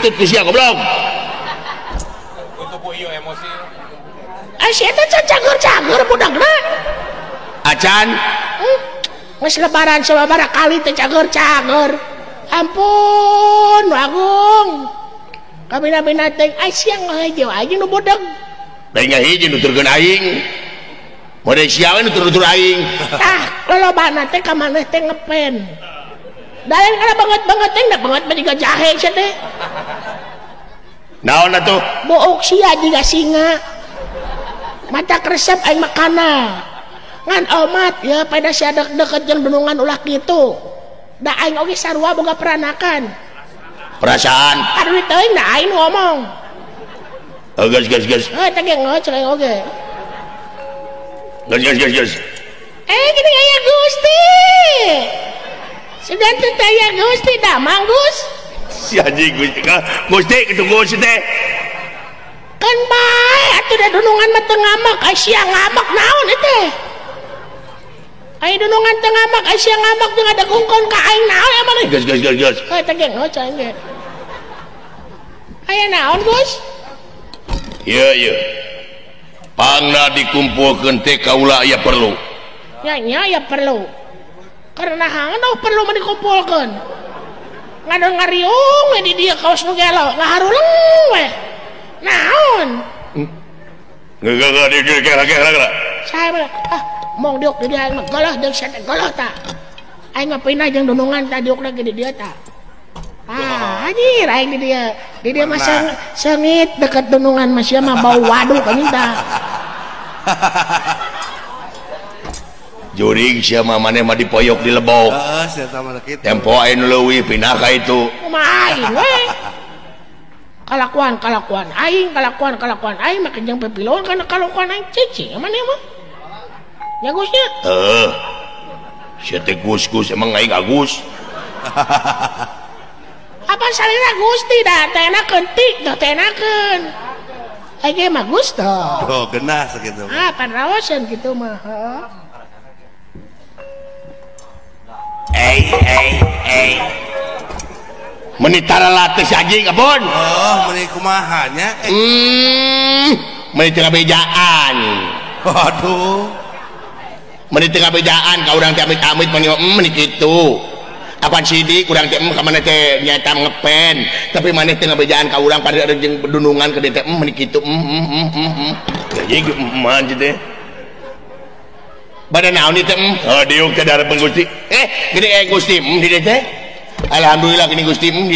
Diketut ku sia goblok. Ah sia teh cageur-cageur budakna. Acan. Geus lebaran sababaraha kali teh cageur-cageur. Ampun, Agung. Kabina-bina teh ai sia ngahejo aing nu budeg. Da hiji nuturkeun aing. Mode sia we nutur-nutur aing. Tah, lolobana teh ka maneh teh ngepen. Da lain kana banget-banget teh da banget mah jiga jahe sia teh. Naon atuh? Buuk sia jiga singa. Mata resep aing makana. Ngan omat ya pada sia deket jeung dunungan ulah kitu. Da aing oge sarua boga peranakan. Perasaan. Aduh teuing da aing ngomong. Oh, geus geus geus. Heuh teh ge ngeuh aing oge. Geus geus geus geus. Eh gini aya Gusti. Sudah teh aya Gusti da Mang Gus. Si anjing Gusti. Gusti kitu Gusti teh. Kan bae atuh da dunungan mah teu ngamak, ai sia ngamak naon ieu teh? Ai dunungan teu ngamak, ai sia ngamak jeung ngadegungkeun ka aing naon emang teh? Geus geus geus geus. Heuh teh ge ngeuh aing ge. Aya naon Gus? Ieu ieu. Pangna dikumpulkeun teh kaula aya perlu. Nya nya aya perlu. Karena hangan perlu mah dikumpulkeun. Ngadon ngariung we di dieu kaos nu gelo, ngaharuleng we. Naon? Geus di dieu kela kela. Saya mah ah mong diuk di dieu aing mah goloh jeung sia teh goloh ta. Aing mah pindah jeung dunungan ta diuk lagi di dieu ta. Ah, anjir aing di dieu. Di dieu mah sengit deket dunungan mah sia mah bau waduk anjing ta. Jurig sia mah maneh mah dipoyok di lebok. Heeh, sia mah kitu. Tempo aing nu leuwih pindah ka itu. Kumaha aing we? Kalakuan aing, kalakuan aing mah jeung pepiloan kana kalakuan aing cicing maneh mah. Nya Gus nya? Heuh. Sia teh Gus-gus emang aing Agus. Apa salira Gusti da teh enakeun ti, da teh enakeun. Aing ge mah Gus tah. Oh, genah sakitu. Ah, pan raoseun kitu mah, heuh. Ei. Meni tara latih si anjing abon. Oh, meni kumaha nya? Meni teu ngabejaan. Waduh. Meni teu ngabejaan ka urang teh amit-amit meni meni kitu. Apan sidik urang teh ka maneh teh nyaeta ngepen, tapi maneh teh ngabejaan ka urang pada jeung dunungan ka dieu teh meni kitu. Anjing mah teh. Badan naon ieu teh? Oh, diuk teh dareupkeun Gusti. Gini Gusti di dieu teh. Alhamdulillah gini Gusti.